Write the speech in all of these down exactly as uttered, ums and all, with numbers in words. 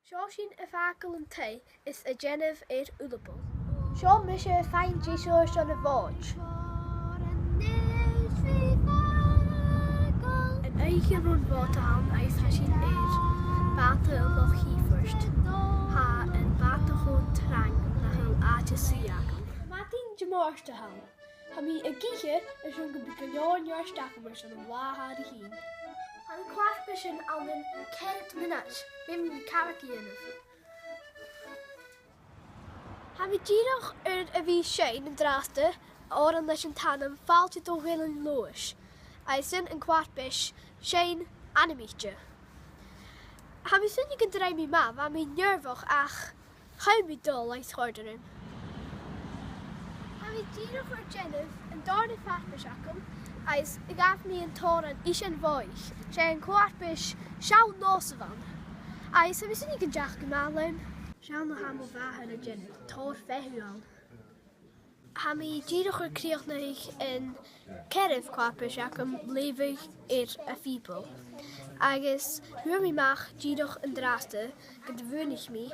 Seo sinn a' fàgail an taigh is a' dèanamh air Ulapul. Seo mise a' faighinn deiseil airson a' Mhòid. An oidhche ron bhàta a th' ann agus tha sinn air bàta Loch Ìobairt. Tha am bàta cho trang nach eil àite-suidhe agam. Madainn Dimàirt a th' ann. Tha mi ag ithe airson gum bi gu leòr neart agam airson an latha a th' ann. Tha na co-fharpaisean ann an ceithir mionaid, bidh mi càraigean. Tha mi dìreach air a bhith a' seinn an-dràsta, òran leis an t-ainm Fàilte do Ghaelainn Leòdhais, agus sin an co-fharpais Seinn Ainmichte. Tha mi a' smaoineachadh gun do rinn mi math, bha mi nearbhach ach chaidh mi dol agus chòrd e rium. Tha mi dìreach air dèanamh an dàrna farpais agam, agus ghabh mi an t-òran Isean Bhòidheach, 's e an co-fharpais Seann Nòs a bh' ann. Agus tha mi a' smaoineachadh gun deach gu math leam. Seall na tha mo mhàthair a' dèanamh, tòrr feitheamh ann. Tha mi dìreach air crìochnachadh an ceathramh co-fharpais agam, Leughadh air a' Bhìoball. Agus fhuair mi a-mach dìreach an-dràsta gun do bhuannaich mi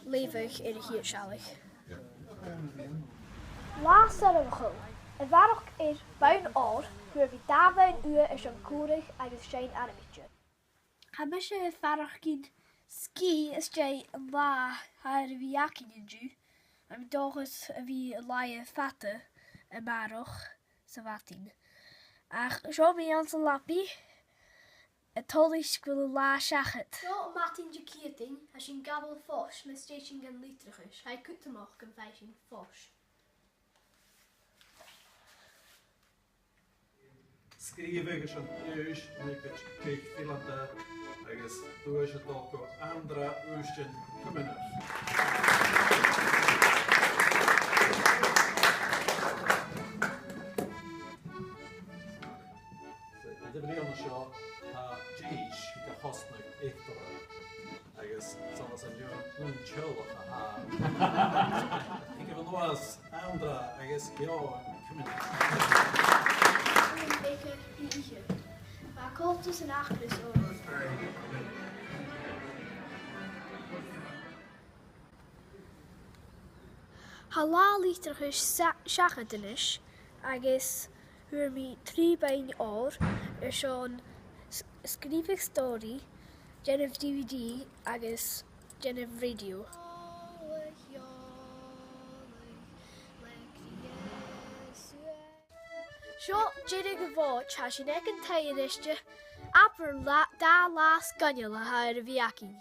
Leughadh air a' chiad sealladh. Latha soirbheachail. A bharrachd air bonn òir, fhuair mi dà bhonn ùr airson còmhradh agus seinn ainmichte. Tha mise a' faireachdainn sgìth às dèidh an latha a tha air a bhith againn an-diugh. Tha mi an dòchas a bhith a' laighe fada a-màireach sa mhadainn. Ach seo mi anns an leabaidh, a' toirt gu bheil an latha seachad. Seo madainn Diciadain, tha sinn a' gabhail fois mus tèid sinn dhan litreachas. Tha e cudromach gum faigh sinn fois. Sgrìobhadh airson aois, naoi gcòig fichead, agus duais a' dol gu Anndra Ùisdean Cuimhneach. Sa, an taobh an iar seo, tha dithis ga chosnadh eatarra. Agus 's ann às an Dùn, Dùn Teulach a tha. Thig a-nuas, Anndra agus Eòghann Cuimhneach. An bheaga ithe. Bha coltas an acras òg. Tha latha litreachais sa-, seachad a-nis, agus fhuair mi trì bonn òir airson s-, sgrìobhadh stòiridh, dèanamh D V D agus dèanamh rèidio. Seo deireadh a' Mhòid, tha sinn aig an taigh a-niste, abair latha, dà latha sgoinneil a tha air a bhith againn.